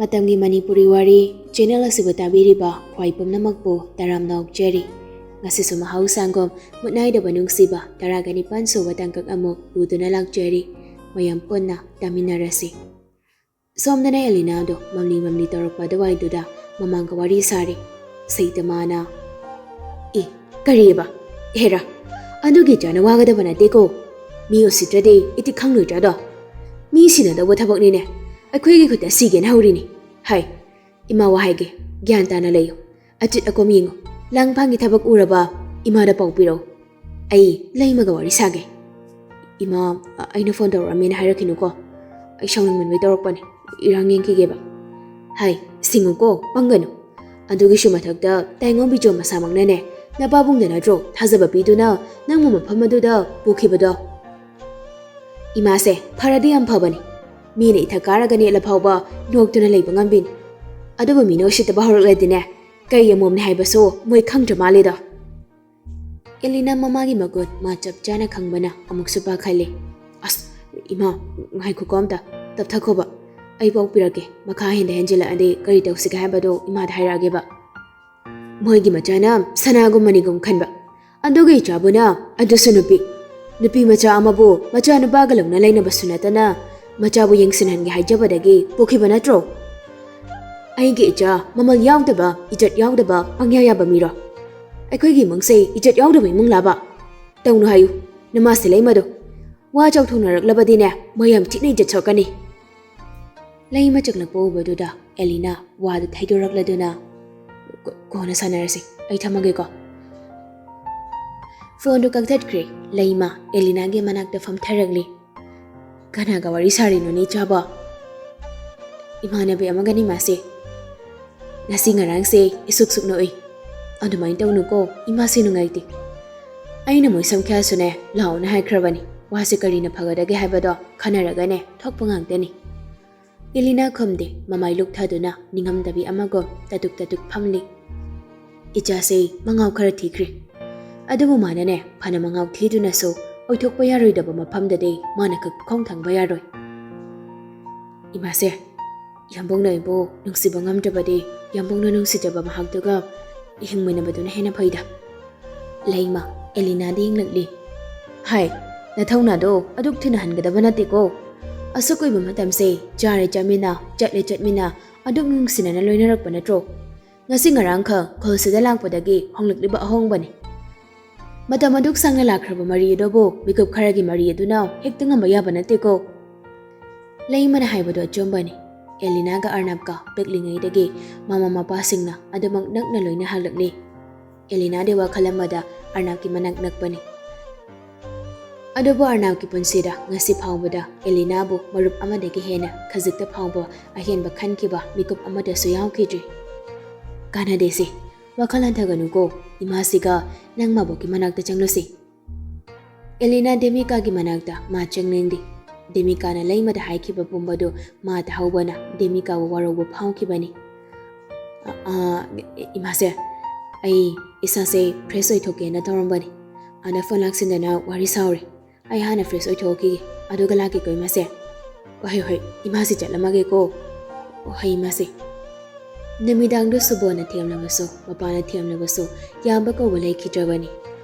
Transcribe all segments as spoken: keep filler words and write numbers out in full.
ꯃꯇꯝꯒꯤ ꯃꯅꯤꯄꯨꯔꯤ ꯋꯥꯔꯤ ꯆꯦꯅꯦꯜ ꯑꯁꯤꯕꯨ ꯇꯥꯕꯤꯔꯤꯕ ꯈ꯭ꯋꯥꯏ ꯄꯨꯝꯅꯃꯛꯄꯨ ꯇꯔꯥꯝꯅ ꯑꯣꯛꯆꯔꯤ꯫ ꯉꯁꯤꯁꯨ ꯃꯍꯧꯁꯥꯒꯨꯝ ꯃꯨꯠꯅꯥꯏꯗꯕ ꯅꯨꯡꯁꯤꯕ ꯇꯔꯥꯒ ꯅꯤꯄꯥꯟ ꯁꯨꯕ ꯇꯥꯡꯀꯛ ꯑꯃꯨꯛ ꯄꯨꯗꯨꯅ ꯂꯥꯛꯆꯔꯤ꯫ ꯃꯌꯥꯝ ꯄꯨꯟꯅ ꯇꯥꯃꯤꯟꯅꯔꯁꯤ꯫ ꯁꯣꯝꯗꯅ ꯑꯦꯂꯤꯅꯥꯗꯣ ꯃꯝꯂꯤ ꯃꯝꯂꯤ ꯇꯧꯔꯛꯄ ꯑꯗꯨꯋꯥꯏꯗꯨꯗ ꯃꯃꯥꯒ ꯋꯥꯔꯤ ꯁꯥꯔꯤ꯫ ꯁꯩꯇꯃꯥꯅ, "ꯑꯦ, ꯀꯔꯤꯑꯕ? ꯍꯦꯔꯥ, ꯑꯗꯨꯒꯤ ꯆꯥꯅ ꯋꯥꯒꯗꯕ ꯅꯠꯇꯦꯀꯣ꯫ ꯃꯤ ꯎꯁꯤꯠꯇ꯭ꯔꯗꯤ ꯏꯇꯤ ꯈꯪꯂꯣꯏꯗ꯭ꯔꯥꯗꯣ? ꯃꯤ ꯁꯤꯅꯗꯧꯕ ꯊꯕꯛꯅꯤꯅꯦ꯫ ꯑꯩꯈꯣꯏꯒꯤ ꯈꯨꯠꯇ ꯁꯤꯒꯦꯅ ꯍꯧꯔꯤꯅꯤ꯫ ꯍꯥꯏ, ꯏꯃꯥ ꯋꯥ ꯍꯥꯏꯒꯦ, ꯒ꯭ꯌꯥꯟ ꯇꯥꯅ ꯂꯩꯌꯨ꯫ ꯑꯆꯤꯠ ꯑꯀꯣꯝ ꯌꯦꯡꯉꯨ꯫ ꯂꯥꯡꯐꯥꯡꯒꯤ ꯊꯕꯛ ꯎꯔꯕ ꯏꯃꯥꯗ ꯄꯥꯎ ꯄꯤꯔꯛꯎ꯫ ꯑꯩ ꯂꯩꯃꯒ ꯋꯥꯔꯤ ꯁꯥꯒꯦ꯫" "ꯏꯃꯥ, ꯑ-, ꯑꯩꯅ ꯐꯣꯟ ꯇꯧꯔꯛꯑꯝꯃꯦꯅ ꯍꯥꯏꯔꯛꯈꯤꯅꯨꯀꯣ꯫ ꯑꯩ ꯁꯥꯎꯅꯤꯡꯃꯟꯕꯩ ꯇꯧꯔꯛꯄꯅꯦ꯫ ꯏꯔꯥꯡ ꯌꯦꯡꯈꯤꯒꯦꯕ꯫" "ꯍꯥꯏ, ꯁꯤꯡꯉꯨꯀꯣ, ꯄꯪꯒꯅꯨ꯫ ꯑꯗꯨꯒꯤꯁꯨ ꯃꯊꯛꯇ ꯇꯥꯏꯉꯣꯝꯕꯤ ꯖꯣꯟ ꯃꯁꯥꯃꯛꯅꯅꯦ, ꯅꯄꯥꯕꯨꯡꯗ ꯅꯠꯇ꯭ꯔꯣ ꯊꯥꯖꯕ ꯄꯤꯗꯨꯅ ꯅꯪꯕꯨ ꯃꯐꯝ ꯑꯗꯨꯗ ꯄꯨꯈꯤꯕꯗꯣ?" "ꯏꯃꯥꯁꯦ ꯐꯔꯗꯤ ꯌꯥꯝ ꯐꯕꯅꯤ꯫ ꯃꯤꯅ ꯏꯊꯛ ꯀꯥꯔꯒ ꯅꯦꯠꯂ ꯐꯥꯎꯕ ꯅꯣꯛꯇꯨꯅ ꯂꯩꯕ ꯉꯝꯕꯤꯅꯤ꯫ ꯑꯗꯨꯕꯨ ꯃꯤꯅ ꯎꯁꯤꯠꯇꯕ ꯍꯧꯔꯛꯂꯗꯤꯅꯦ, ꯀꯩ ꯑꯃꯣꯝꯅꯤ ꯍꯥꯏꯕꯁꯨ ꯃꯣꯏ ꯈꯪꯗ꯭ꯔ ꯃꯥꯜꯂꯦꯗꯣ꯫" ꯑꯦꯂꯤꯅꯥ ꯃꯃꯥꯒꯤ ꯃꯒꯨꯟ ꯃꯥ ꯆꯞ ꯆꯥꯅ ꯈꯪꯕꯅ ꯑꯃꯨꯛꯁꯨ ꯄꯥꯈꯠꯂꯦ꯫ "ꯑꯁ, ꯏꯃꯥ, ꯉꯥꯏꯈꯣꯀꯣ ꯑꯝꯇ, ꯇꯞꯊꯈꯣꯕ꯫ ꯑꯩ ꯄꯥꯎ ꯄꯤꯔꯛꯀꯦ꯫ ꯃꯈꯥ ꯍꯦꯟꯗ ꯍꯦꯟꯖꯤꯜꯂꯛꯑꯗꯤ ꯀꯔꯤ ꯇꯧꯁꯤꯒꯦ ꯍꯥꯏꯕꯗꯣ ꯏꯃꯥꯗ ꯍꯥꯏꯔꯛꯑꯒꯦꯕ꯫" "ꯃꯣꯏꯒꯤ ꯃꯆꯥꯅ ꯁꯅꯥꯒꯨꯝ ꯃꯅꯤꯒꯨꯝ ꯈꯟꯕ꯫ ꯑꯗꯨꯒ ꯏꯆꯥꯕꯨꯅ ꯑꯗꯨꯁꯨ ꯅꯨꯄꯤ꯫ ꯅꯨꯄꯤ ꯃꯆꯥ ꯑꯃꯕꯨ ꯃꯆꯥꯅꯨꯄꯥꯒ ꯂꯧꯅ ꯂꯩꯅꯕꯁꯨ ꯅꯠꯇꯅ ꯃꯆꯥꯕꯨ ꯌꯦꯡꯁꯤꯟꯍꯟꯒꯦ ꯍꯥꯏꯖꯕꯗꯒꯤ ꯄꯣꯛꯈꯤꯕ ꯅꯠꯇ꯭ꯔꯣ? ꯑꯩꯒꯤ ꯏꯆꯥ ꯃꯃꯜ ꯌꯥꯎꯗꯕ, ꯏꯖꯠ ꯌꯥꯎꯗꯕ, ꯄꯪꯌꯥ ꯌꯥꯕ ꯃꯤꯔꯣ? ꯑꯩꯈꯣꯏꯒꯤ ꯏꯃꯨꯡꯁꯦ ꯏꯖꯠ ꯌꯥꯎꯗꯕ ꯏꯃꯨꯡ ꯂꯥꯕ? ꯇꯧꯅꯨ ꯍꯥꯏꯌꯨ, ꯅꯃꯥꯁꯦ ꯂꯩꯃꯗꯣ꯫ ꯋꯥ ꯆꯥꯎꯊꯣꯛꯅꯔꯛꯂꯕꯗꯤꯅꯦ, ꯃꯌꯥꯝ ꯊꯤꯅ ꯏꯖꯠ ꯁꯣꯛꯀꯅꯤ꯫" ꯂꯩꯃ ꯆꯪꯂꯛꯄ ꯎꯕꯗꯨꯗ ꯑꯦꯂꯤꯅꯥ ꯋꯥꯗꯨ ꯊꯩꯗꯣꯔꯛꯂꯗꯨꯅ, "ꯀꯣ-, ꯀꯣꯟꯅ ꯁꯥꯟꯅꯔꯁꯤ, ꯑꯩ ꯊꯝꯃꯒꯦꯀꯣ꯫" ꯐꯣꯟꯗꯨ ꯀꯛꯊꯠꯈ꯭ꯔꯦ꯫ ꯂꯩꯃ ꯑꯦꯂꯤꯅꯥꯒꯤ ꯃꯅꯥꯛꯇ ꯐꯝꯊꯔꯛꯂꯤ꯫ "ꯀꯅꯥꯒ ꯋꯥꯔꯤ ꯁꯥꯔꯤꯅꯣꯅꯦ ꯏꯆꯥꯕꯣ?" "ꯏꯃꯥꯟꯅꯕꯤ ꯑꯃꯒꯅꯤ ꯃꯥꯁꯦ꯫ ꯉꯁꯤ ꯉꯔꯥꯡꯁꯦ ꯏꯁꯨꯛ ꯁꯨꯛ ꯅꯣꯛꯏ꯫ ꯑꯗꯨꯃꯥꯏꯅ ꯇꯧꯅꯨꯀꯣ, ꯏꯃꯥꯁꯦ ꯅꯨꯡꯉꯥꯏꯇꯦ꯫ ꯑꯩꯅ ꯃꯣꯏ ꯁꯝꯈ꯭ꯌꯥꯁꯨꯅꯦ ꯂꯥꯛꯑꯣꯅ ꯍꯥꯏꯈ꯭ꯔꯕꯅꯤ꯫ ꯋꯥꯁꯦ ꯀꯔꯤꯅ ꯐꯒꯗꯒꯦ ꯍꯥꯏꯕꯗꯣ ꯈꯟꯅꯔꯒꯅꯦ ꯊꯣꯛꯄ ꯉꯥꯛꯇꯅꯤ꯫" ꯑꯦꯂꯤꯅꯥ ꯈꯨꯝꯗꯦ, ꯃꯃꯥꯏ ꯂꯨꯛꯊꯗꯨꯅ ꯅꯤꯡꯉꯝꯗꯕꯤ ꯑꯃꯒꯨꯝ ꯇꯇꯨꯛ ꯇꯇꯨꯛ ꯐꯝꯂꯤ꯫ "ꯏꯆꯥꯁꯦ ꯃꯉꯥꯎ ꯈꯔ ꯊꯤꯈ꯭ꯔꯦ꯫ ꯑꯗꯨꯕꯨ ꯃꯥꯅꯅꯦ ꯐꯅ ꯃꯉꯥꯎ ꯊꯤꯗꯨꯅꯁꯨ ꯑꯣꯏꯊꯣꯛꯄ ꯌꯥꯔꯣꯏꯗꯕ ꯃꯐꯝꯗꯗꯤ ꯃꯥꯅ ꯈꯛ ꯈꯣꯡ ꯊꯥꯡꯕ ꯌꯥꯔꯣꯏ꯫" "ꯏꯃꯥꯁꯦ, "ꯌꯥꯝꯕꯨꯡꯅ ꯑꯩꯕꯨ ꯅꯨꯡꯁꯤꯕ ꯉꯝꯗ꯭ꯔꯕꯗꯤ, ꯌꯥꯝꯕꯨꯡꯅ ꯅꯨꯡꯁꯤꯖꯕ ꯃꯍꯥꯛꯇꯨꯒ ꯍꯤꯡꯃꯤꯟꯅꯕꯗꯨꯅ ꯍꯦꯟꯅ ꯐꯩꯗ꯫" ꯂꯩꯃ, ꯑꯦꯂꯤꯅꯥꯗ ꯌꯦꯡꯂꯛꯂꯤ꯫ "ꯍꯥꯏ, ꯅꯊꯧꯅꯥꯗꯣ ꯑꯗꯨꯛ ꯊꯤꯅ ꯍꯟꯒꯗꯕ ꯅꯠꯇꯦꯀꯣ꯫ ꯑꯁꯨꯛ ꯀꯨꯏꯕ ꯃꯇꯝꯁꯦ ꯆꯥꯔꯦ ꯆꯥꯃꯤꯟꯅ, ꯆꯠꯂꯦ ꯆꯠꯃꯤꯟꯅ, ꯑꯗꯨꯛ ꯅꯨꯡꯁꯤꯅꯅ ꯂꯣꯏꯅꯔꯛꯄ ꯅꯠꯇ꯭ꯔꯣ? ꯉꯁꯤ ꯉꯔꯥꯡꯈꯛ ꯈꯨꯜꯁꯤꯗ ꯂꯥꯛꯄꯗꯒꯤ ꯍꯣꯡꯂꯛꯂꯤꯕ ꯑꯍꯣꯡꯕꯅꯤ꯫ ꯃꯇꯝ ꯑꯗꯨꯛ ꯁꯥꯡꯅ ꯂꯥꯛꯈ꯭ꯔꯕ ꯃꯔꯤ ꯑꯗꯨꯕꯨ ꯃꯤꯀꯨꯞ ꯈꯔꯒꯤ ꯃꯔꯤ ꯑꯗꯨꯅ ꯍꯦꯛꯇ ꯉꯝꯕ ꯌꯥꯕ ꯅꯠꯇꯦꯀꯣ꯫" ꯂꯩꯃꯅ ꯍꯥꯏꯕꯗꯣ ꯑꯆꯨꯝꯕꯅꯤ꯫ ꯑꯦꯂꯤꯅꯥꯒ ꯑꯔꯅꯕꯀ ꯄꯤꯛꯂꯤꯉꯩꯗꯒꯤ ꯃꯃꯥ ꯃꯄꯥꯁꯤꯡꯅ ꯑꯗꯨꯃꯛ ꯅꯛꯅ ꯂꯣꯏꯅꯍꯜꯂꯛꯂꯤ꯫ ꯑꯦꯂꯤꯅꯥꯗꯤ ꯋꯥꯈꯜ ꯑꯃꯗ ꯑꯔꯅꯕꯀꯤ ꯃꯅꯥꯛ ꯅꯛꯄꯅꯤ꯫ ꯑꯗꯨꯕꯨ ꯑꯔꯅꯕꯀꯤ ꯄꯨꯟꯁꯤꯗ ꯉꯁꯤ ꯐꯥꯎꯕꯗ ꯑꯦꯂꯤꯅꯥꯕꯨ ꯃꯔꯨꯞ ꯑꯃꯗꯒꯤ ꯍꯦꯟꯅ ꯈꯖꯤꯛꯇ ꯐꯥꯎꯕ ꯑꯍꯦꯟꯕ ꯈꯟꯈꯤꯕ ꯃꯤꯀꯨꯞ ꯑꯃꯠꯇꯁꯨ ꯌꯥꯎꯈꯤꯗ꯭ꯔꯤ꯫ "ꯀꯥꯟꯅꯗꯦꯁꯦ, ꯋꯥꯈꯜ ꯍꯟꯊꯒꯅꯨꯀꯣ꯫ ꯏꯃꯥꯁꯤꯒ ꯅꯪ ꯃꯕꯣꯛꯀꯤ ꯃꯅꯥꯛꯇ ꯆꯪꯂꯨꯁꯤ꯫" ꯑꯦꯂꯤꯅꯥ ꯗꯦꯃꯤꯀꯥꯒꯤ ꯃꯅꯥꯛꯇ ꯃꯥ ꯆꯪꯅꯤꯡꯗꯦ꯫ ꯗꯦꯃꯤꯀꯥꯅ ꯂꯩꯃꯗ ꯍꯥꯏꯈꯤꯕ ꯄꯨꯝꯕꯗꯨ ꯃꯥ ꯇꯥꯍꯧꯕꯅ ꯗꯦꯃꯤꯀꯥꯕꯨ ꯋꯥꯔꯧꯕ ꯐꯥꯎꯈꯤꯕꯅꯤ꯫ "ꯑ, ꯑ, ꯏꯃꯥꯁꯦ, ꯑꯩ ꯏꯁꯥꯁꯦ fresh ꯑꯣꯏꯊꯣꯛꯀꯦꯅ ꯇꯧꯔꯝꯕꯅꯤ꯫ ꯑꯥꯗ phone ꯂꯥꯛꯁꯤꯟꯗꯅ ꯋꯥꯔꯤ ꯁꯥꯎꯔꯦ꯫ ꯑꯩ ꯍꯥꯟꯅ fresh ꯑꯣꯏꯊꯣꯛꯈꯤꯒꯦ, ꯑꯗꯨꯒ ꯂꯥꯛꯀꯦꯀꯣ ꯏꯃꯥꯁꯦ꯫ ꯍꯣꯏ, ꯍꯣꯏ, ꯏꯃꯥꯁꯦ ꯆꯠꯂꯝꯃꯒꯦꯀꯣ꯫ ꯍꯣꯏ, ꯏꯃꯥꯁꯦ꯫" ꯅꯨꯃꯤꯗꯥꯡꯗꯨ ꯁꯨꯕꯣꯟꯅ ꯊꯦꯝꯂꯕꯁꯨ, ꯃꯄꯥꯅ ꯊꯦꯝꯂꯕꯁꯨ ꯌꯥꯕ ꯀꯧꯕ ꯂꯩꯈꯤꯗ꯭ꯔꯕꯅꯤ꯫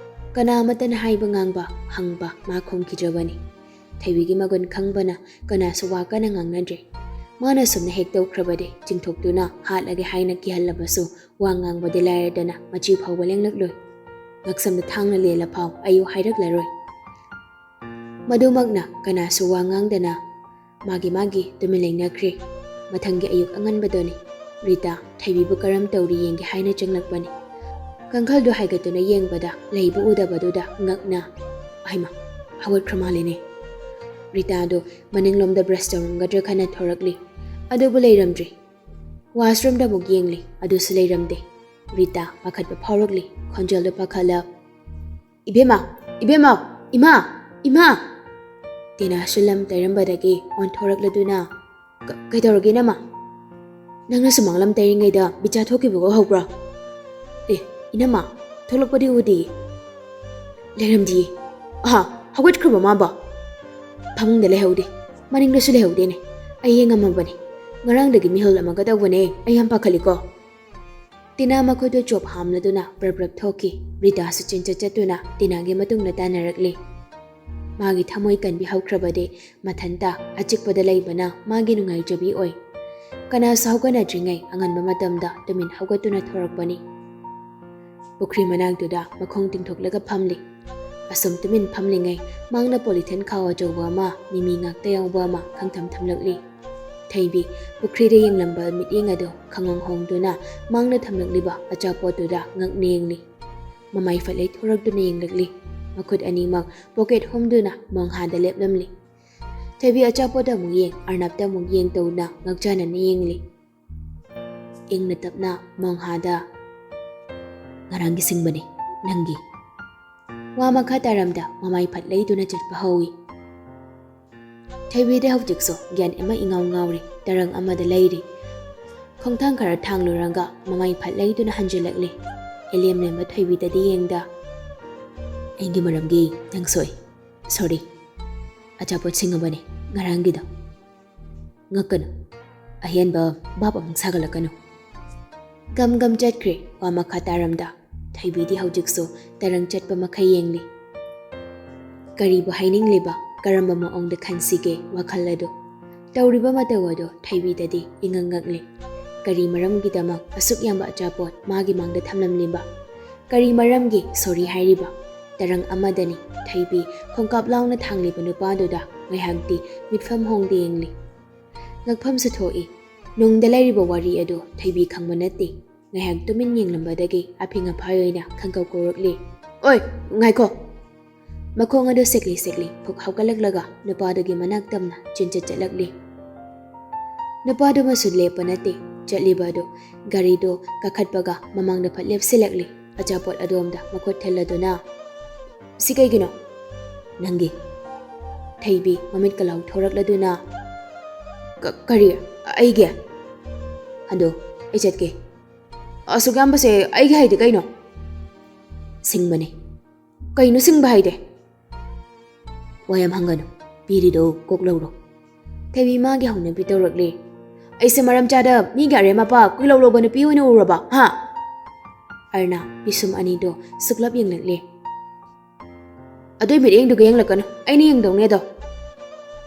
ꯀꯅꯥ ꯑꯃꯠꯇꯅ ꯍꯥꯏꯕ ꯉꯥꯡꯕ, ꯍꯪꯕ ꯃꯥ ꯈꯨꯝꯈꯤꯗ꯭ꯔꯕꯅꯤ꯫ ꯊꯣꯏꯕꯤꯒꯤ ꯃꯒꯨꯟ ꯈꯪꯕꯅ ꯀꯅꯥꯁꯨ ꯋꯥ ꯀꯟꯅ ꯉꯥꯡꯅꯗ꯭ꯔꯦ꯫ ꯃꯥꯅ ꯁꯨꯝꯅ ꯍꯦꯛ ꯇꯧꯈ꯭ꯔꯕꯗꯤ ꯆꯤꯡꯊꯣꯛꯇꯨꯅ ꯍꯥꯠꯂꯒꯦ ꯍꯥꯏꯅ ꯀꯤꯍꯜꯂꯕꯁꯨ ꯋꯥ ꯉꯥꯡꯕꯗꯤ ꯂꯥꯏꯔꯗꯅ ꯃꯆꯤ ꯐꯥꯎꯕ ꯂꯦꯡꯂꯛꯂꯣꯏ꯫ ꯉꯛꯁꯝꯗ ꯊꯥꯡꯅ ꯂꯦꯜꯂ ꯐꯥꯎ ꯑꯩꯌꯨ ꯍꯥꯏꯔꯛꯂꯔꯣꯏ꯫ ꯃꯗꯨꯃꯛꯅ ꯀꯅꯥꯁꯨ ꯋꯥ ꯉꯥꯡꯗꯅ ꯃꯥꯒꯤ ꯃꯥꯒꯤ ꯇꯨꯃꯤꯟ ꯂꯩꯅꯈ꯭ꯔꯦ꯫ ꯃꯊꯪꯒꯤ ꯑꯌꯨꯛ ꯑꯉꯟꯕꯗꯅꯤ꯫ ꯔꯤꯇꯥ ꯊꯣꯏꯕꯤꯕꯨ ꯀꯔꯝ ꯇꯧꯔꯤ ꯌꯦꯡꯒꯦ ꯍꯥꯏꯅ ꯆꯪꯂꯛꯄꯅꯤ꯫ ꯀꯥꯡꯈꯜꯗꯨ ꯍꯥꯏꯒꯠꯇꯨꯅ ꯌꯦꯡꯕꯗ ꯂꯩꯕꯨ ꯎꯗꯕꯗꯨꯗ ꯉꯛꯅ, "ꯍꯩꯃꯥ, ꯍꯧꯒꯠꯈ꯭ꯔ ꯃꯥꯜꯂꯦꯅꯦ꯫" ꯔꯤꯇꯥꯗꯨ ꯃꯅꯤꯡꯂꯣꯝꯗ brush ꯇꯧꯔꯝꯒꯗ꯭ꯔꯥ ꯈꯟꯅ ꯊꯣꯔꯛꯂꯤ꯫ ꯑꯗꯨꯕꯨ ꯂꯩꯔꯝꯗ꯭ꯔꯦ꯫ Washroomꯗ ꯑꯃꯨꯛ ꯌꯦꯡꯂꯤ, ꯑꯗꯨꯁꯨ ꯂꯩꯔꯝꯗꯦ꯫ ꯔꯤꯇꯥ ꯄꯥꯈꯠꯄ ꯐꯥꯎꯔꯛꯂꯤ, ꯈꯣꯟꯖꯦꯜꯗꯨ ꯄꯥꯈꯠꯂ, "ꯏꯕꯦꯝꯃ, ꯏꯕꯦꯝꯃ, ꯏꯃꯥ, ꯏꯃꯥ!" ꯇꯦꯅꯥꯁꯨ ꯂꯝ ꯇꯩꯔꯝꯕꯗꯒꯤ ꯑꯣꯟꯊꯣꯔꯛꯂꯗꯨꯅ, "ꯀ-, ꯀꯩꯗꯧꯔꯒꯦ ꯏꯅꯝꯃ? ꯅꯪꯅ ꯁꯨꯃꯥꯡ ꯂꯝ ꯇꯩꯔꯤꯉꯩꯗ ꯃꯤꯆꯥ ꯊꯣꯛꯈꯤꯕꯒ ꯎꯍꯧꯕ꯭ꯔꯣ?" "ꯑꯦ, ꯏꯅꯝꯃ, ꯊꯣꯛꯂꯛꯄꯗꯤ ꯎꯗꯦ꯫" "ꯂꯩꯔꯝꯗꯤꯌꯦ꯫" "ꯑꯍꯥ, ꯍꯧꯒꯠꯈ꯭ꯔꯕ ꯃꯥꯕꯣ?" "ꯐꯃꯨꯡꯗ ꯂꯩꯍꯧꯗꯦ, ꯃꯅꯤꯡꯗꯁꯨ ꯂꯩꯍꯧꯗꯦꯅꯦ꯫ ꯑꯩ ꯌꯦꯡꯉꯝꯃꯕꯅꯤ, "ꯉꯔꯥꯡꯗꯒꯤ ꯃꯤꯍꯨꯜ ꯑꯃꯒ ꯇꯧꯕꯅꯦ, ꯑꯩ ꯌꯥꯝ ꯄꯥꯈꯠꯂꯤꯀꯣ"꯫ ꯇꯤꯅꯥ ꯃꯈꯨꯠꯇꯨ ꯆꯣꯞ ꯍꯥꯝꯂꯗꯨꯅ ꯄ꯭ꯔꯞ ꯄ꯭ꯔꯞ ꯊꯣꯛꯈꯤ꯫ ꯔꯤꯇꯥꯁꯨ ꯆꯦꯟꯆꯠ ꯆꯠꯇꯨꯅ ꯇꯤꯅꯥꯒꯤ ꯃꯇꯨꯡꯗ ꯇꯥꯟꯅꯔꯛꯂꯤ꯫ ꯃꯥꯒꯤ ꯊꯃꯣꯏ ꯀꯟꯕꯤ ꯍꯧꯈ꯭ꯔꯕꯗꯤ ꯃꯊꯟꯇ ꯑꯆꯤꯛꯄꯗ ꯂꯩꯕꯅ ꯃꯥꯒꯤ ꯅꯨꯡꯉꯥꯏꯖꯕꯤ ꯑꯣꯏ꯫ ꯀꯅꯥꯁꯨ ꯍꯧꯒꯠꯅꯗ꯭ꯔꯤꯉꯩ ꯑꯉꯟꯕ ꯃꯇꯝꯗ ꯇꯨꯃꯤꯟ ꯍꯧꯒꯠꯇꯨꯅ ꯊꯣꯔꯛꯄꯅꯤ꯫ ꯄꯨꯈ꯭ꯔꯤ ꯃꯅꯥꯛꯇꯨꯗ ꯃꯈꯣꯡ ꯇꯤꯡꯊꯣꯛꯂꯒ ꯐꯝꯂꯤ꯫ ꯑꯁꯨꯝ ꯇꯨꯃꯤꯟ ꯐꯝꯂꯤꯉꯩ ꯃꯥꯡꯅ ꯄꯣꯂꯤꯊꯤꯟ ꯈꯥꯎ ꯑꯆꯧꯕ ꯑꯃ, ꯃꯤꯃꯤ ꯉꯥꯛꯇ ꯌꯥꯎꯕ ꯑꯃ ꯈꯪꯊꯝ ꯊꯝꯂꯛꯂꯤ꯫ ꯊꯣꯏꯕꯤ ꯄꯨꯈ꯭ꯔꯤꯗ ꯌꯦꯡꯂꯝꯕ ꯃꯤꯠꯌꯦꯡ ꯑꯗꯨ ꯈꯪꯍꯣꯡ ꯍꯣꯡꯗꯨꯅ ꯃꯥꯡꯅ ꯊꯝꯂꯛꯂꯤꯕ ꯑꯆꯥꯄꯣꯠꯇꯨꯗ ꯉꯛꯅ ꯌꯦꯡꯂꯤ꯫ ꯃꯃꯥꯏ ꯐꯠ ꯂꯩꯊꯣꯔꯛꯇꯨꯅ ꯌꯦꯡꯂꯛꯂꯤ꯫ ꯃꯈꯨꯠ ꯑꯅꯤꯃꯛ ꯄꯣꯀꯦꯠ ꯍꯨꯝꯗꯨꯅ ꯃꯣꯡꯍꯥꯗ ꯂꯦꯞꯂꯝꯂꯤ꯫ ꯊꯣꯏꯕꯤ ꯑꯆꯥꯄꯣꯠꯇ ꯑꯃꯨꯛ ꯌꯦꯡ, ꯑꯔꯅꯕꯇ ꯑꯃꯨꯛ ꯌꯦꯡ ꯇꯧꯅ ꯉꯛꯆꯥꯅꯅ ꯌꯦꯡꯂꯤ꯫ ꯏꯪꯅ ꯇꯞꯅ ꯃꯣꯡꯍꯥꯗ, "ꯉꯔꯥꯡꯒꯤ ꯁꯤꯡꯕꯅꯤ, ꯅꯪꯒꯤ"꯫ ꯋꯥ ꯃꯈꯥ ꯇꯥꯔꯝꯗ ꯃꯃꯥꯏ ꯐꯠ ꯂꯩꯗꯨꯅ ꯆꯠꯄ ꯍꯧꯏ꯫ ꯊꯣꯏꯕꯤꯗꯤ ꯍꯧꯖꯤꯛꯁꯨ ꯒ꯭ꯌꯥꯟ ꯑꯃ ꯏꯉꯥꯎ ꯉꯥꯎꯔꯤ꯫ ꯇꯔꯪ ꯑꯃꯗ ꯂꯩꯔꯤ꯫ ꯈꯣꯡꯊꯥꯡ ꯈꯔ ꯊꯥꯡꯂꯨꯔꯒ ꯃꯃꯥꯏ ꯐꯠ ꯂꯩꯗꯨꯅ ꯍꯟꯖꯤꯜꯂꯛꯂꯤ꯫ ꯏꯂꯦꯝ ꯂꯦꯝꯕ ꯊꯣꯏꯕꯤꯗꯗꯤ ꯌꯦꯡꯗ, "ꯑꯩꯒꯤ ꯃꯔꯝꯒꯤ ꯅꯪ ꯁꯣꯏ꯫ ꯁꯣꯔꯤ꯫ ꯑꯆꯥꯄꯣꯠ ꯁꯤꯡꯉꯕꯅꯤ ꯉꯔꯥꯡꯒꯤꯗꯣ꯫ ꯉꯛꯀꯅꯨ꯫ ꯑꯍꯦꯟꯕ ꯚꯥꯞ ꯑꯃꯨꯛ ꯁꯥꯒꯠꯂꯛꯀꯅꯨ"꯫ ꯒꯝ ꯒꯝ ꯆꯠꯈ꯭ꯔꯦ ꯋꯥ ꯃꯈꯥ ꯇꯥꯔꯝꯗ꯫ ꯊꯣꯏꯕꯤꯗꯤ ꯍꯧꯖꯤꯛꯁꯨ ꯇꯔꯪ ꯆꯠꯄ ꯃꯈꯩ ꯌꯦꯡꯂꯤ꯫ ꯀꯔꯤꯕꯨ ꯍꯥꯏꯅꯤꯡꯂꯤꯕ, ꯀꯔꯝꯕ ꯃꯑꯣꯡꯗ ꯈꯟꯁꯤꯒꯦ ꯋꯥꯈꯜ ꯑꯗꯨ? ꯇꯧꯔꯤꯕ ꯃꯇꯧ ꯑꯗꯨ ꯊꯣꯏꯕꯤꯗꯗꯤ ꯏꯉꯛ ꯉꯛꯂꯤ꯫ ꯀꯔꯤ ꯃꯔꯝꯒꯤꯗꯃꯛ ꯑꯁꯨꯛ ꯌꯥꯝꯕ ꯑꯆꯥꯄꯣꯠ ꯃꯥꯒꯤ ꯃꯥꯡꯗ ꯊꯝꯂꯝꯂꯤꯕ? ꯀꯔꯤ ꯃꯔꯝꯒꯤ ꯁꯣꯔꯤ ꯍꯥꯏꯔꯤꯕ? ꯇꯔꯪ ꯑꯃꯗꯅꯤ ꯊꯣꯏꯕꯤ ꯈꯣꯡꯀꯥꯞ ꯂꯥꯎꯅ ꯊꯥꯡꯂꯤꯕ ꯅꯨꯄꯥꯗꯨꯗ ꯉꯥꯏꯍꯥꯛꯇꯤ ꯃꯤꯠꯐꯝ ꯍꯣꯡꯗ ꯌꯦꯡꯂꯤ꯫ ꯉꯛꯐꯝꯁꯨ ꯊꯣꯛꯏ꯫ ꯅꯨꯡꯗ ꯂꯩꯔꯤꯕ ꯋꯥꯔꯤ ꯑꯗꯨ ꯊꯣꯏꯕꯤ ꯈꯪꯕ ꯅꯠꯇꯦ꯫ ꯉꯥꯏꯍꯥꯛ ꯇꯨꯃꯤꯟ ꯌꯦꯡꯂꯝꯕꯗꯒꯤ ꯑꯐꯤꯡ ꯑꯐꯥꯏ ꯑꯣꯏꯅ ꯈꯪꯀꯧ ꯀꯧꯔꯛꯂꯤ, "ꯑꯣꯏ, ꯉꯥꯏꯈꯣ!" ꯃꯈꯣꯡ ꯑꯗꯨ ꯁꯦꯛꯂꯤ ꯁꯦꯛꯂꯤ ꯐꯨꯛ ꯍꯧꯒꯠꯂꯛꯂꯒ ꯅꯨꯄꯥꯗꯨꯒꯤ ꯃꯅꯥꯛ ꯇꯝꯅ ꯆꯦꯟꯆꯠ ꯆꯠꯂꯛꯂꯤ꯫ ꯅꯨꯄꯥꯗꯨꯃꯁꯨ ꯂꯦꯞꯄ ꯅꯠꯇꯦ, ꯆꯠꯂꯤꯕ ꯑꯗꯨ ꯒꯥꯔꯤꯗꯨ ꯀꯥꯈꯠꯄꯒ ꯃꯃꯥꯡꯗ ꯐꯠ ꯂꯦꯞꯁꯤꯜꯂꯛꯂꯤ꯫ ꯑꯆꯥꯄꯣꯠ ꯑꯗꯣꯝꯗ ꯃꯈꯨꯠ ꯊꯤꯜꯂꯗꯨꯅ, "ꯁꯤ ꯀꯩꯒꯤꯅꯣ?" "ꯅꯪꯒꯤ"꯫ ꯊꯩꯕꯤ ꯃꯃꯤꯠꯀ ꯂꯥꯎꯊꯣꯔꯛꯂꯗꯨꯅ, "ꯀ-, ꯀꯔꯤ? ꯑꯩꯒꯤ? ꯍꯟꯗꯣ, ꯑꯩ ꯆꯠꯀꯦ꯫ ꯑꯁꯨꯛ ꯌꯥꯝꯕꯁꯦ ꯑꯩꯒꯤ ꯍꯥꯏꯗꯤ ꯀꯩꯅꯣ?" "ꯁꯤꯡꯕꯅꯦ"꯫ "ꯀꯩꯅꯣ ꯁꯤꯡꯕ ꯍꯥꯏꯗꯤ?" "ꯋꯥ ꯌꯥꯝ ꯍꯪꯒꯅꯨ꯫ ꯄꯤꯔꯤꯗꯣ ꯀꯣꯛ ꯂꯧꯔꯣ"꯫ ꯊꯣꯏꯕꯤ ꯃꯥꯒꯤ ꯍꯧꯅꯕꯤ ꯇꯧꯔꯛꯂꯦ꯫ ꯑꯩꯁꯦ ꯃꯔꯝ ꯆꯥꯗ ꯃꯤꯒꯤ ꯑꯔꯦꯝ ꯑꯄꯥ ꯀꯨꯏꯂꯧ ꯂꯧꯕ ꯅꯨꯄꯤ ꯑꯣꯏꯅ ꯎꯔꯕ, ꯍꯥ? ꯑꯔꯅꯥ ꯄꯤꯁꯨꯝ ꯑꯅꯤꯗꯣ ꯁꯨꯛꯂꯞ ꯌꯦꯡꯂꯛꯂꯦ꯫ ꯑꯗꯨꯏ ꯃꯤꯠꯌꯦꯡꯗꯨꯒ ꯌꯦꯡꯂꯛꯀꯅꯨ, ꯑꯩꯅ ꯌꯦꯡꯗꯧꯅꯦ ꯑꯗꯣ꯫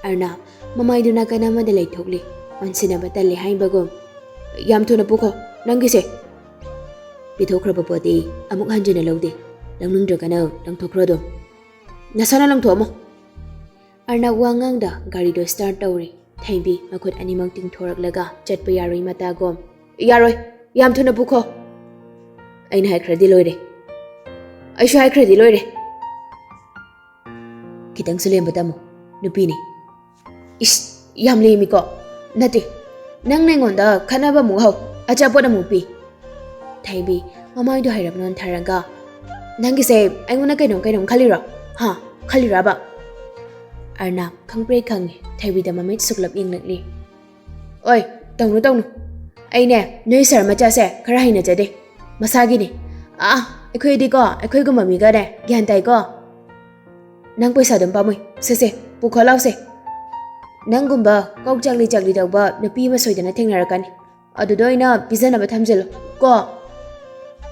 ꯑꯔꯅꯥ ꯃꯃꯥꯏꯗꯨ ꯅꯥꯀꯟ ꯑꯃꯗ ꯂꯩꯊꯣꯛꯂꯤ, ꯑꯣꯟꯁꯤꯟꯅꯕ ꯇꯜꯂꯦ ꯍꯥꯏꯕꯒꯨꯝ꯫ ꯌꯥꯝ ꯊꯨꯅ ꯄꯨꯈꯣ, ꯅꯪꯒꯤꯁꯦ꯫ ꯄꯤꯊꯣꯛꯈ꯭ꯔꯕ ꯄꯣꯠꯇꯤ ꯑꯃꯨꯛ ꯍꯟꯖꯤꯟꯅ ꯂꯧꯗꯦ꯫ ꯂꯧꯅꯤꯡꯗ꯭ꯔꯒꯅ ꯂꯪꯊꯣꯛꯈ꯭ꯔꯣ ꯑꯗꯨꯝ꯫ ꯅꯁꯥꯅ ꯂꯪꯊꯣꯛꯑꯝꯃꯣ꯫ ꯑꯔꯅꯥ ꯋꯥ ꯉꯥꯡꯗ ꯒꯥꯔꯤꯗꯣ start ꯇꯧꯔꯤ꯫ ꯊꯩꯕꯤ ꯃꯈꯨꯠ ꯑꯅꯤꯃꯛ ꯇꯤꯡꯊꯣꯔꯛꯂꯒ ꯆꯠꯄ ꯌꯥꯔꯣꯏ ꯃꯇꯥꯒꯨꯝ꯫ ꯌꯥꯔꯣꯏ, ꯌꯥꯝ ꯊꯨꯅ ꯄꯨꯈꯣ꯫ ꯑꯩꯅ ꯍꯥꯏꯈ꯭ꯔꯗꯤ ꯂꯣꯏꯔꯦ꯫ ꯑꯩꯁꯨ ꯍꯥꯏꯈ꯭ꯔꯗꯤ ꯂꯣꯏꯔꯦ꯫ ꯈꯤꯇꯪꯁꯨ ꯂꯦꯝꯕ ꯇꯝꯃꯨ, ꯅꯨꯄꯤꯅꯤ꯫ ꯏꯁ, ꯌꯥꯝ ꯂꯦꯝꯃꯤꯀꯣ꯫ ꯅꯠꯇꯦ, ꯅꯪꯅ ꯑꯩꯉꯣꯟꯗ ꯈꯠꯅꯕ ꯑꯃꯨꯛ ꯍꯧ, ꯑꯆꯥꯄꯣꯠ ꯑꯃꯨꯛ ꯄꯤ꯫ ꯊꯩꯕꯤ ꯃꯃꯥꯏꯗꯣ ꯍꯥꯏꯔꯞ ꯅꯣꯟꯊꯔꯒ, ꯅꯪꯒꯤꯁꯦ ꯑꯩꯉꯣꯟꯗ ꯀꯩꯅꯣꯝ ꯀꯩꯅꯣꯝ ꯈꯜꯂꯤꯔꯣ? ꯍꯥ? ꯈꯜꯂꯤꯔꯕ? ꯑꯔꯅꯥ ꯈꯪꯄ꯭ꯔꯦꯛ ꯈꯪꯉꯦ, ꯊꯩꯕꯤꯗ ꯃꯃꯤꯠ ꯁꯨꯛꯂꯞ ꯌꯦꯡꯂꯛꯂꯤ꯫ ꯑꯣꯏ, ꯇꯧꯅꯨ, ꯇꯧꯅꯨ꯫ ꯑꯩꯅꯦ, ꯅꯣꯏ ꯁꯥꯔ ꯃꯆꯥꯁꯦ ꯈꯔ ꯍꯩꯅꯖꯗꯦ꯫ ꯃꯁꯥꯒꯤꯅꯤ꯫ ꯑꯥ, ꯑꯩꯈꯣꯏꯗꯤꯀꯣ, ꯑꯩꯈꯣꯏꯒꯨꯝꯕ ꯃꯤꯒꯅꯦ, ꯒ꯭ꯌꯥꯟ ꯇꯥꯏꯀꯣ? ꯅꯪ ꯄꯩꯁꯥ ꯑꯗꯨꯝ ꯄꯥꯝꯃꯨꯏ꯫ ꯁꯦ, ꯁꯦ, ꯄꯨꯈꯣ ꯂꯥꯎꯁꯦ꯫ ꯅꯪꯒꯨꯝꯕ ꯀꯣꯛ ꯆꯥꯛꯂꯤ ꯆꯥꯛꯂꯤ ꯇꯧꯕ ꯅꯨꯄꯤ ꯑꯃ ꯁꯣꯏꯗꯅ ꯊꯦꯡꯅꯔꯛꯀꯅꯤ꯫ ꯑꯗꯨꯗ ꯑꯣꯏꯅ ꯄꯤꯖꯅꯕ ꯊꯝꯖꯤꯜꯂꯨ ꯀꯣ꯫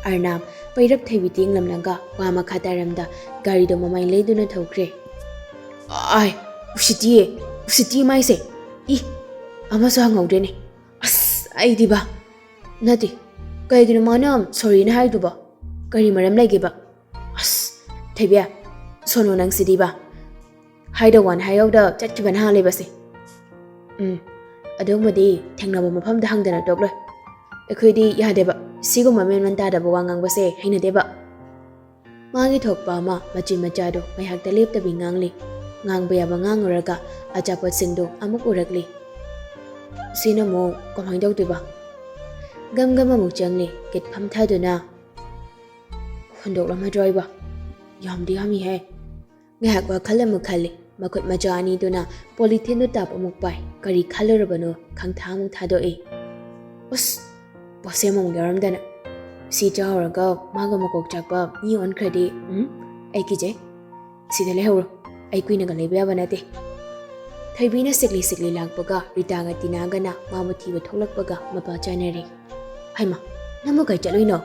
ꯑꯔꯅꯥꯝ ꯄꯩꯔꯞ ꯊꯩꯕꯤ ꯇꯦꯡꯂꯝꯂꯒ ꯋꯥ ꯃꯈꯥ ꯇꯥꯔꯝꯗ ꯒꯥꯔꯤꯗꯣ ꯃꯃꯥꯏ ꯂꯩꯗꯨꯅ ꯊꯧꯈ꯭ꯔꯦ꯫ ꯑꯥꯏ, ꯎꯁꯤꯠꯇꯤꯌꯦ, ꯎꯁꯤꯠꯇꯤ ꯃꯥꯏꯁꯦ꯫ ꯏ, ꯑꯃꯁꯨ ꯍꯪꯍꯧꯗ꯭ꯔꯦꯅꯦ꯫ ꯑꯁ, ꯑꯩꯗꯤꯕ꯫ ꯅꯠꯇꯦ, ꯀꯩꯒꯤꯅꯣ ꯃꯥꯅ sorryꯅ ꯍꯥꯏꯗꯨꯕꯣ? ꯀꯔꯤ ꯃꯔꯝ ꯂꯩꯒꯦꯕ? ꯑꯁ, ꯊꯩꯕꯤ, ꯁꯣꯅꯨ ꯅꯪꯁꯤꯗꯤꯕ꯫ ꯍꯥꯏꯗꯧ ꯋꯥꯅ ꯍꯥꯏꯍꯧꯗ ꯆꯠꯈꯤꯕꯅ ꯍꯥꯜꯂꯦꯕꯁꯦ꯫ ꯎꯝ, ꯑꯗꯨꯒꯨꯝꯕꯗꯤ ꯊꯦꯡꯅꯕ ꯃꯐꯝꯗ ꯍꯪꯗꯅ ꯇꯣꯛꯂꯣꯏ꯫ ꯑꯩꯈꯣꯏꯗꯤ ꯌꯥꯗꯦꯕ, ꯁꯤꯒꯨꯝꯕ ꯃꯦꯟꯃꯟ ꯇꯥꯗꯕ ꯋꯥ ꯉꯥꯡꯕꯁꯦ ꯍꯩꯅꯗꯦꯕ꯫ ꯃꯥꯒꯤ ꯊꯣꯛꯄ ꯑꯃ ꯃꯆꯤꯟ ꯃꯆꯥꯗꯣ ꯉꯥꯏꯍꯥꯛꯇ ꯂꯦꯞꯇꯕꯤ ꯉꯥꯡꯂꯤ꯫ ꯉꯥꯡꯕ ꯌꯥꯕ ꯉꯥꯡꯉꯨꯔꯒ ꯑꯆꯥꯄꯣꯠꯁꯤꯡꯗꯣ ꯑꯃꯨꯛ ꯎꯔꯛꯂꯤ꯫ ꯁꯤꯅ ꯑꯃꯨꯛ ꯀꯃꯥꯏꯅ ꯇꯧꯗꯣꯏꯕ? ꯒꯝ ꯒꯝ ꯑꯃꯨꯛ ꯆꯪꯂꯤ, ꯀꯤꯠ ꯐꯝꯊꯗꯨꯅ꯫ ꯍꯨꯟꯗꯣꯛꯂꯝꯃꯗ꯭ꯔꯣ ꯑꯩꯕꯣ? ꯌꯥꯝꯗꯤ ꯌꯥꯝꯃꯤꯍꯦ꯫ ꯉꯥꯏꯍꯥꯛ ꯋꯥꯈꯜ ꯑꯃꯨꯛ ꯈꯜꯂꯤ꯫ ꯃꯈꯨꯠ ꯃꯆꯥ ꯑꯅꯤꯗꯨꯅ ꯄꯣꯂꯤꯊꯤꯟꯗꯨ ꯇꯥꯞ ꯑꯃꯨꯛ ꯄꯥꯏ꯫ ꯀꯔꯤ ꯈꯜꯂꯨꯔꯕꯅꯣ ꯈꯪꯊꯥ ꯑꯃꯨꯛ ꯊꯥꯗꯣꯛꯏ꯫ ꯑꯁ! ꯄꯣꯁꯦꯝ ꯑꯃꯨꯛ ꯌꯥꯎꯔꯝꯗꯅ꯫ ꯁꯤ ꯆꯥꯍꯧꯔꯒ ꯃꯥꯒ ꯃꯀꯣꯛ ꯆꯥꯛꯄ ꯃꯤ ꯑꯣꯟꯈ꯭ꯔꯗꯤ, ꯎꯝ? ꯑꯩ ꯀꯤꯖꯩ꯫ ꯁꯤꯗ ꯂꯩꯍꯧꯔꯣ꯫ ꯑꯩ ꯀꯨꯏꯅꯒ ꯂꯩꯕ ꯌꯥꯕ ꯅꯠꯇꯦ꯫ ꯊꯣꯏꯕꯤꯅ ꯁꯤꯛꯂꯤ ꯁꯤꯛꯂꯤ ꯂꯥꯛꯄꯒ ꯔꯤꯇꯥꯒ ꯇꯤꯅꯥꯒꯅ ꯃꯥꯕꯨ ꯊꯤꯕ ꯊꯣꯛꯂꯛꯄꯒ ꯃꯄꯥ ꯆꯥꯅꯔꯦ꯫ "ꯍꯩꯃꯥ, ꯅꯪꯕꯨ ꯀꯥꯏ ꯆꯠꯂꯨꯏꯅꯣ?"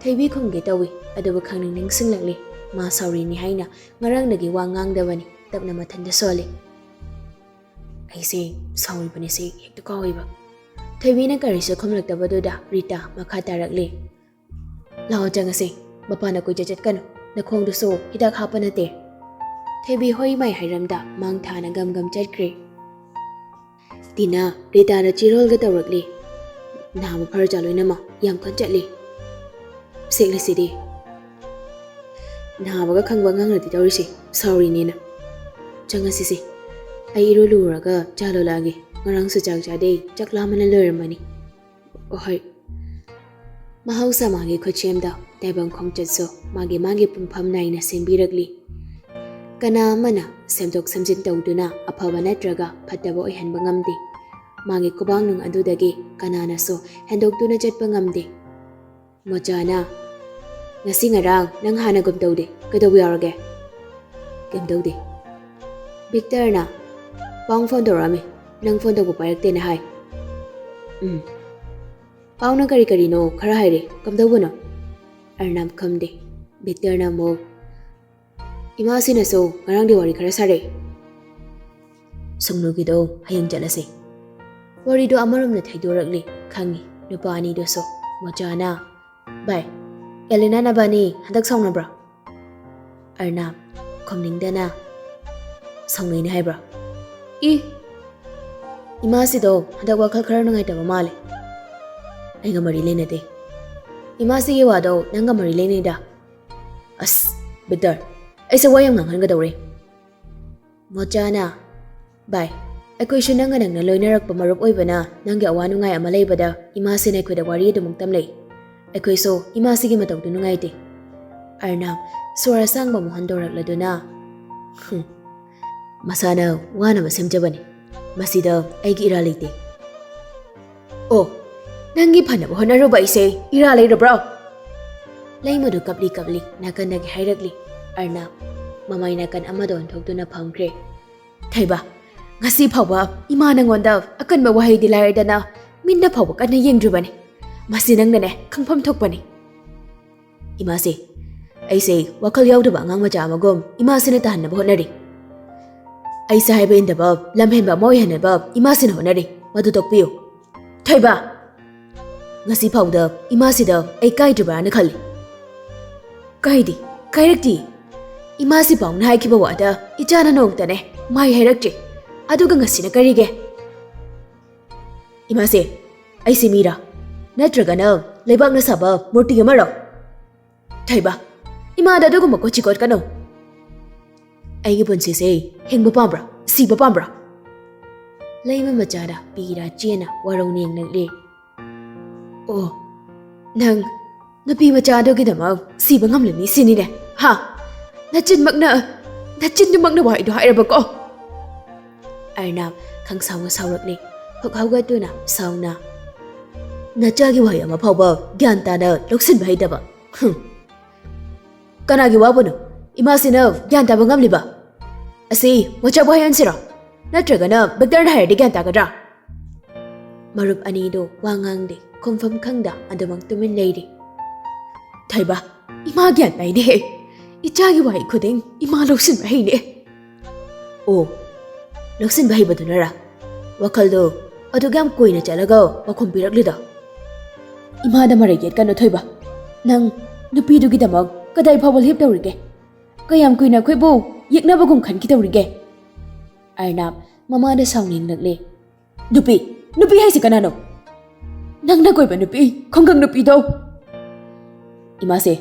ꯊꯣꯏꯕꯤ ꯈꯨꯝꯒꯦ ꯇꯧꯏ, ꯑꯗꯨꯕꯨ ꯈꯪꯅꯤꯡ ꯅꯤꯡꯁꯤꯡꯂꯛꯂꯦ꯫ ꯃꯥ ꯁꯥꯎꯔꯤꯅꯤ ꯍꯥꯏꯅ ꯉꯔꯥꯡꯗꯒꯤ ꯋꯥ ꯉꯥꯡꯗꯕꯅꯤ, ꯇꯞꯅ ꯃꯊꯟꯇ ꯁꯣꯜꯂꯤ꯫ "ꯑꯩꯁꯦ ꯁꯥꯎꯔꯤꯕꯅꯤꯁꯦ ꯍꯦꯛꯇ ꯀꯥꯎꯏꯕ꯫" ꯊꯣꯏꯕꯤꯅ ꯀꯔꯤꯁꯨ ꯈꯨꯝꯂꯛꯇꯕꯗꯨꯗ ꯔꯤꯇꯥ ꯃꯈꯥ ꯇꯥꯔꯛꯂꯤ꯫ "ꯂꯥꯛꯑꯣ ꯆꯪꯉꯁꯦ, ꯃꯄꯥꯟꯗ ꯀꯣꯏꯆꯠ ꯆꯠꯀꯅꯨ, ꯅꯈꯣꯡꯗꯨꯁꯨ ꯍꯤꯗꯥꯛ ꯍꯥꯞꯄ ꯅꯠꯇꯦ꯫" ꯊꯣꯏꯕꯤ ꯍꯣꯏ ꯃꯥꯏ ꯍꯥꯏꯔꯝꯗ ꯃꯥꯡ ꯊꯥꯅ ꯒꯝ ꯒꯝ ꯆꯠꯈ꯭ꯔꯦ꯫ ꯇꯤꯅꯥ ꯔꯤꯇꯥꯗ ꯆꯤꯔꯣꯜꯒ ꯇꯧꯔꯛꯂꯤ꯫ "ꯅꯥꯕ ꯐꯔ ꯆꯥꯂꯣꯏꯅꯃ ꯌꯥꯝ ꯀꯟ ꯆꯠꯂꯤ꯫ ꯁꯦꯛꯂꯁꯤꯗꯤ꯫ ꯅꯥꯕꯒ ꯈꯪꯕ ꯑꯉꯥꯡꯅꯗꯤ ꯇꯧꯔꯤꯁꯦ, ꯁꯥꯎꯔꯤꯅꯦꯅ꯫ ꯆꯪꯉꯁꯤꯁꯦ꯫ ꯑꯩ ꯏꯔꯨ ꯂꯨꯔꯒ ꯆꯥ ꯂꯣꯜꯂꯛꯑꯒꯦ꯫ ꯉꯔꯥꯡꯁꯨ ꯆꯥꯛ ꯆꯥꯗꯦ, ꯆꯥꯛ ꯂꯥꯝꯕꯅ ꯂꯣꯏꯔꯝꯃꯅꯤ꯫" "ꯍꯣꯏ꯫" ꯃꯍꯧꯁꯥ ꯃꯥꯒꯤ ꯈꯨꯠꯁꯦꯝꯗ ꯇꯥꯏꯕꯪ ꯈꯣꯡꯆꯠꯁꯨ ꯃꯥꯒꯤ ꯃꯥꯒꯤ ꯄꯨꯡꯐꯝ ꯅꯥꯏꯅ ꯁꯦꯝꯕꯤꯔꯛꯂꯤ꯫ ꯀꯅꯥ ꯑꯃꯅ ꯁꯦꯝꯗꯣꯛ ꯁꯦꯝꯖꯤꯟ ꯇꯧꯗꯨꯅ ꯑꯐꯕ ꯅꯠꯇ꯭ꯔꯒ ꯐꯠꯇꯕ ꯑꯣꯏꯍꯟꯕ ꯉꯝꯗꯦ꯫ ꯃꯥꯒꯤ ꯈꯨꯕꯥꯡꯅꯨꯡ ꯑꯗꯨꯗꯒꯤ ꯀꯅꯥꯅꯁꯨ ꯍꯦꯟꯗꯣꯛꯇꯨꯅ ꯆꯠꯄ ꯉꯝꯗꯦ꯫ ꯃꯣꯆꯥꯅ, "ꯉꯁꯤ ꯉꯔꯥꯡ ꯅꯪ ꯍꯥꯟꯅꯒꯨꯝ ꯇꯧꯗꯦ, ꯀꯩꯗꯧꯕ ꯌꯥꯎꯔꯒꯦ?" "ꯀꯩꯝ ꯇꯧꯗꯦ꯫" ꯚꯤꯛꯇꯔꯅ, "ꯄꯥꯎ ꯐꯣꯟ ꯇꯧꯔꯛꯑꯝꯃꯤ, ꯅꯪ ꯐꯣꯟ ꯇꯧꯕ ꯄꯥꯏꯔꯛꯇꯦꯅ ꯍꯥꯏ꯫" "ꯎꯝ꯫ ꯄꯥꯎꯅ ꯀꯔꯤ ꯀꯔꯤꯅꯣ ꯈꯔ ꯍꯥꯏꯔꯦ, ꯀꯝꯗꯧꯕꯅꯣ?" ꯑꯔꯅꯥꯝ ꯈꯨꯝꯗꯦ꯫ ꯚꯤꯛꯇꯔꯅ ꯑꯃꯨꯛ, "ꯏꯃꯥꯁꯤꯅꯁꯨ ꯉꯔꯥꯡꯗꯤ ꯋꯥꯔꯤ ꯈꯔ ꯁꯥꯔꯛꯑꯦ꯫" "ꯁꯨꯡꯅꯨꯒꯤꯗꯣ ꯍꯌꯦꯡ ꯆꯠꯂꯁꯦ꯫" ꯋꯥꯔꯤꯗꯣ ꯑꯃꯔꯣꯝꯗ ꯊꯩꯗꯣꯔꯛꯂꯤ ꯈꯪꯉꯤ ꯅꯨꯄꯥ ꯑꯅꯤꯗꯨꯁꯨ꯫ ꯃꯣꯆꯥꯅ, "ꯚꯥꯏ, ꯑꯦꯂꯤꯅꯥ ꯅꯕꯥꯅꯤ ꯍꯟꯗꯛ ꯁꯥꯎꯅꯕ꯭ꯔꯣ?" ꯑꯔꯅꯥꯝ ꯈꯨꯝꯅꯤꯡꯗꯅ, "ꯁꯥꯎꯅꯩꯅꯦ ꯍꯥꯏꯕ꯭ꯔꯣ?" "ꯏ, ꯏꯃꯥꯁꯤꯗꯣ ꯍꯟꯗꯛ ꯋꯥꯈꯜ ꯈꯔ ꯅꯨꯡꯉꯥꯏꯇꯕ ꯃꯥꯜꯂꯦ꯫" "ꯑꯩꯒ ꯃꯔꯤ ꯂꯩꯅꯗꯦ꯫ ꯏꯃꯥꯁꯤꯒꯤ ꯋꯥꯗꯣ ꯅꯪꯒ ꯃꯔꯤ ꯂꯩꯅꯩꯗ꯫" "ꯑꯁ, ꯚꯤꯛꯇꯔ, ꯑꯩꯁꯦ ꯋꯥ ꯌꯥꯝ ꯉꯥꯡꯍꯟꯒꯗꯧꯔꯦ꯫" ꯃꯣꯆꯥꯅ, "ꯚꯥꯏ, ꯑꯩꯈꯣꯏꯁꯨ ꯅꯪꯒ ꯅꯪꯅ ꯂꯣꯏꯅꯔꯛꯄ ꯃꯔꯨꯞ ꯑꯣꯏꯕꯅ ꯅꯪꯒꯤ ꯑꯋꯥ ꯅꯨꯡꯉꯥꯏ ꯑꯃ ꯂꯩꯕꯗ ꯏꯃꯥꯁꯤꯅ ꯑꯩꯈꯣꯏꯗ ꯋꯥꯔꯤ ꯑꯗꯨꯃꯛꯇꯝ ꯂꯩ꯫ ꯑꯩꯈꯣꯏꯁꯨ ꯏꯃꯥꯁꯤꯒꯤ ꯃꯇꯧꯗꯨ ꯅꯨꯡꯉꯥꯏꯇꯦ꯫" ꯑꯔꯅꯥꯝ ꯁꯣꯔ ꯑꯁꯥꯡꯕ ꯑꯃ ꯍꯣꯟꯗꯣꯔꯛꯂꯗꯨꯅ, "ꯍꯨꯝ, ꯃꯁꯥꯅ ꯋꯥꯅꯕ ꯁꯦꯝꯖꯕꯅꯤ꯫ ꯃꯁꯤꯗ ꯑꯩꯒꯤ ꯏꯔꯥꯜ ꯂꯩꯇꯦ꯫" "ꯑꯣ, ꯅꯪꯒꯤ ꯐꯅꯕ ꯍꯣꯠꯅꯔꯨꯕ ꯑꯩꯁꯦ ꯏꯔꯥ ꯂꯩꯔꯕ꯭ꯔꯣ?" ꯂꯩꯃꯗꯨ ꯀꯞꯂꯤ ꯀꯞꯂꯤ ꯅꯥꯀꯟꯗꯒꯤ ꯍꯥꯏꯔꯛꯂꯤ꯫ ꯑꯔꯅꯥꯝ ꯃꯃꯥꯏ ꯅꯥꯀꯟ ꯑꯃꯗ ꯑꯣꯟꯊꯣꯛꯇꯨꯅ ꯐꯝꯈ꯭ꯔꯦ꯫ "ꯊꯩꯕ, ꯉꯁꯤ ꯐꯥꯎꯕ ꯏꯃꯥ ꯅꯪꯉꯣꯟꯗ ꯑꯀꯟꯕ ꯋꯥꯍꯩꯗꯤ ꯂꯥꯏꯔꯗꯅ ꯃꯤꯠꯅ ꯐꯥꯎꯕ ꯀꯟꯅ ꯌꯦꯡꯗ꯭ꯔꯤꯕꯅꯤ꯫ ꯃꯁꯤ ꯅꯪꯅꯅꯦ ꯈꯪꯐꯝ ꯊꯣꯛꯄꯅꯤ꯫ ꯏꯃꯥꯁꯦ, ꯑꯩꯁꯦ ꯋꯥꯈꯜ ꯌꯥꯎꯗꯕ ꯑꯉꯥꯡ ꯃꯆꯥ ꯑꯃꯒꯨꯝ ꯏꯃꯥꯁꯤꯅ ꯇꯥꯍꯟꯅꯕ ꯍꯣꯠꯅꯔꯤ꯫ ꯑꯩꯁꯦ ꯍꯥꯏꯕ ꯏꯟꯗꯕ, ꯂꯝꯍꯦꯟꯕ ꯑꯃ ꯑꯣꯏꯍꯟꯅꯕ ꯏꯃꯥꯁꯤꯅ ꯍꯣꯠꯅꯔꯤ꯫ ꯃꯗꯨ ꯇꯣꯛꯄꯤꯌꯨ꯫ ꯊꯣꯏꯕ! ꯉꯁꯤ ꯐꯥꯎꯗ ꯏꯃꯥꯁꯤꯗ ꯑꯩ ꯀꯥꯏꯗ꯭ꯔꯤꯕ꯭ꯔꯥꯅ ꯈꯜꯂꯤ꯫ ꯀꯥꯏꯗꯤ, ꯀꯥꯏꯔꯛꯇꯤ꯫ ꯏꯃꯥꯁꯤ ꯄꯥꯎꯅ ꯍꯥꯏꯈꯤꯕ ꯋꯥꯗ ꯏꯆꯥꯅ ꯅꯣꯡꯇꯅꯦ ꯃꯥꯏ ꯍꯥꯏꯔꯛꯇ꯭ꯔꯤ꯫ ꯑꯗꯨꯒ ꯉꯁꯤꯅ ꯀꯔꯤꯒꯤ? ꯏꯃꯥꯁꯦ, ꯑꯩꯁꯤ ꯃꯤꯔꯥ? ꯅꯠꯇ꯭ꯔꯒꯅ ꯂꯩꯕꯥꯛꯅ ꯁꯥꯕ ꯃꯨꯔꯇꯤ ꯑꯃꯔꯣ? ꯊꯣꯏꯕ, ꯏꯃꯥꯗ ꯑꯗꯨꯒꯨꯝꯕ ꯀꯣꯆꯤ ꯀꯣꯠꯀꯅꯨ꯫ ꯑꯩꯒꯤ ꯄꯨꯟꯁꯤꯁꯦ ꯍꯤꯡꯕ ꯄꯥꯝꯕ꯭ꯔꯥ? ꯁꯤꯕ ꯄꯥꯝꯕ꯭ꯔꯥ? ꯂꯩꯃ ꯃꯆꯥꯗ ꯄꯤꯔꯥ ꯆꯦꯅ ꯋꯥꯔꯧꯅ ꯌꯦꯡꯂꯛꯂꯦ꯫ ꯑꯣ, ꯅꯪ ꯅꯨꯄꯤ ꯃꯆꯥ ꯑꯗꯨꯒꯤꯗꯃꯛ ꯁꯤꯕ ꯉꯝꯂꯅꯤ ꯁꯤꯅꯤꯅꯦ? ꯍꯥ? ꯅꯆꯤꯟꯃꯛꯅ, ꯅꯆꯤꯟꯗꯨꯃꯛꯅ ꯋꯥꯍꯩꯗꯣ ꯍꯥꯏꯔꯕꯀꯣ? ꯑꯔꯅꯥꯕ ꯈꯪꯁꯥꯎꯅ ꯁꯥꯎꯔꯛꯂꯦ꯫ ꯍꯨꯛ ꯍꯧꯒꯠꯇꯨꯅ ꯁꯥꯎꯅ, "ꯅꯆꯥꯒꯤ ꯋꯥꯍꯩ ꯑꯃ ꯐꯥꯎꯕ ꯒ꯭ꯌꯥꯟ ꯇꯥꯅ ꯂꯧꯁꯤꯟꯕ ꯍꯩꯇꯕ꯫ ꯍꯨꯝ꯫ ꯀꯅꯥꯒꯤ ꯋꯥꯕꯨꯅꯣ ꯏꯃꯥꯁꯤꯅ ꯒ꯭ꯌꯥꯟ ꯇꯥꯕ ꯉꯝꯂꯤꯕ? ꯑꯁꯤ ꯃꯣꯆꯥꯕꯨ ꯍꯥꯏꯍꯟꯁꯤꯔꯣ? ꯅꯠꯇ꯭ꯔꯒꯅ ꯗꯣꯛꯇꯔꯅ ꯍꯥꯏꯔꯗꯤ ꯒ꯭ꯌꯥꯟ ꯇꯥꯒꯗ꯭ꯔꯥ?" ꯃꯔꯨꯞ ꯑꯅꯤꯗꯨ ꯋꯥ ꯉꯥꯡꯗꯦ, ꯈꯨꯝꯐꯝ ꯈꯪꯗ ꯑꯗꯨꯃꯛ ꯇꯨꯃꯤꯟ ꯂꯩꯔꯤ꯫ ꯊꯣꯏꯕ, ꯏꯃꯥ ꯒ꯭ꯌꯥꯟ ꯇꯥꯏꯅꯦꯍꯦ꯫ ꯏꯆꯥꯒꯤ ꯋꯥꯍꯩ ꯈꯨꯗꯤꯡ ꯏꯃꯥ ꯂꯧꯁꯤꯟꯕ ꯍꯩꯅꯦ꯫ ꯑꯣ, ꯂꯧꯁꯤꯟꯕ ꯍꯩꯕꯗꯨꯅꯔꯥ ꯋꯥꯈꯜꯗꯣ ꯑꯗꯨꯛ ꯌꯥꯝ ꯀꯨꯏꯅ ꯆꯠꯂꯒ ꯄꯥꯎꯈꯨꯝ ꯄꯤꯔꯛꯂꯤꯗꯣ? ꯏꯃꯥꯗ ꯃꯔꯩ ꯌꯦꯠꯀꯅꯨ ꯊꯣꯏꯕ꯫ ꯅꯪ ꯅꯨꯄꯤꯗꯨꯒꯤꯗꯃꯛ ꯀꯗꯥꯏ ꯐꯥꯎꯕ ꯂꯦꯞꯇꯧꯔꯤꯒꯦ? ꯀꯌꯥꯝ ꯀꯨꯏꯅ ꯑꯩꯈꯣꯏꯕꯨ ꯌꯦꯛꯅꯕꯒꯨꯝ ꯈꯟꯈꯤꯗꯧꯔꯤꯒꯦ? ꯑꯔꯅꯥꯕ ꯃꯃꯥꯗ ꯁꯥꯎꯅꯤꯡꯂꯛꯂꯦ꯫ "ꯅꯨꯄꯤ, ꯅꯨꯄꯤ ꯍꯥꯏꯁꯤ ꯀꯅꯥꯅꯣ? ꯅꯪꯅ ꯀꯣꯏꯕ ꯅꯨꯄꯤ, ꯈꯨꯡꯒꯪ ꯅꯨꯄꯤꯗꯣ?" ꯏꯃꯥꯁꯦ,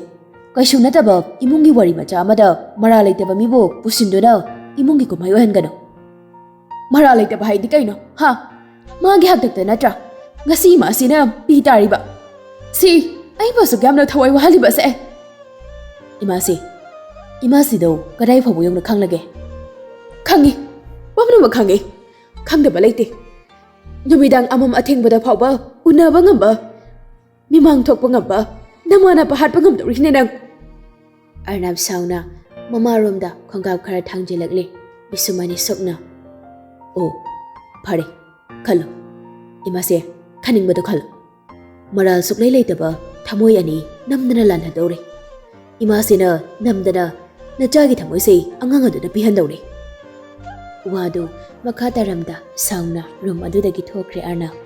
ꯀꯩꯁꯨ ꯅꯠꯇꯕ ꯏꯃꯨꯡꯒꯤ ꯋꯥꯔꯤ ꯃꯆꯥ ꯑꯃꯗ ꯃꯔꯥꯜ ꯂꯩꯇꯕ ꯃꯤꯕꯨ ꯄꯨꯁꯤꯟꯗꯨꯅ ꯏꯃꯨꯡꯒꯤ ꯀꯨꯝꯍꯩ ꯑꯣꯏꯍꯟꯒꯅꯨ꯫ ꯃꯔꯥꯜ ꯂꯩꯇꯕ ꯍꯥꯏꯗꯤ ꯀꯩꯅꯣ, ꯍꯥ? ꯃꯥꯒꯤ ꯍꯥꯛꯇꯛꯇ ꯅꯠꯇ꯭ꯔꯥ ꯉꯁꯤ ꯏꯃꯥꯁꯤꯅ ꯄꯤ ꯇꯥꯔꯤꯕ? ꯁꯤ ꯑꯩꯕꯨ ꯑꯁꯨꯛ ꯌꯥꯝꯅ ꯊꯋꯥꯏ ꯋꯥꯍꯜꯂꯤꯕꯁꯦ? ꯏꯃꯥꯁꯦ, ꯏꯃꯥꯁꯤꯗꯣ ꯀꯗꯥꯏ ꯐꯥꯎꯕ ꯌꯧꯅ ꯈꯪꯂꯒꯦ? ꯈꯪꯉꯤ, ꯄꯨꯝꯅꯃꯛ ꯈꯪꯉꯤ꯫ ꯈꯪꯗꯕ ꯂꯩꯇꯦ꯫ ꯅꯨꯃꯤꯗꯥꯡ ꯑꯃꯝ ꯑꯊꯦꯡꯕꯗ ꯐꯥꯎꯕ ꯎꯅꯕ ꯉꯝꯕ, ꯃꯤꯃꯥꯡ ꯊꯣꯛꯄ ꯉꯝꯕ ꯅꯃꯥꯟꯅꯕ ꯍꯥꯠꯄ ꯉꯝꯗꯧꯔꯤꯅꯦ ꯅꯪ꯫ ꯑꯔꯅꯥꯕ ꯁꯥꯎꯅ ꯃꯃꯥꯔꯣꯝꯗ ꯈꯣꯡꯒꯥꯎ ꯈꯔ ꯊꯥꯡꯖꯤꯜꯂꯛꯂꯦ꯫ ꯕꯤꯁꯨꯃꯅꯤ ꯁꯨꯛꯅ꯫ ꯑꯣ, ꯐꯔꯦ, ꯈꯜꯂꯨ꯫ ꯏꯃꯥꯁꯦ, ꯈꯟꯅꯤꯡꯕꯗꯣ ꯈꯜꯂꯨ꯫ ꯃꯔꯥꯜ ꯁꯨꯛꯂꯩ ꯂꯩꯇꯕ ꯊꯃꯣꯏ ꯑꯅꯤ ꯅꯝꯗꯅ ꯂꯥꯟꯅꯗꯧꯔꯦ꯫ ꯏꯃꯥꯁꯤꯅ ꯅꯝꯗꯅ ꯅꯆꯥꯒꯤ ꯊꯃꯣꯏꯁꯦ ꯑꯉꯥꯡ ꯑꯗꯨꯗ ꯄꯤꯍꯟꯗꯧꯔꯦ꯫ ꯋꯥꯗꯨ ꯃꯈꯥ ꯇꯥꯔꯝꯗ ꯁꯥꯎꯅ ꯔꯨꯝ ꯑꯗꯨꯗꯒꯤ ꯊꯣꯛꯈ꯭ꯔꯦ ꯑꯔꯅꯕ꯫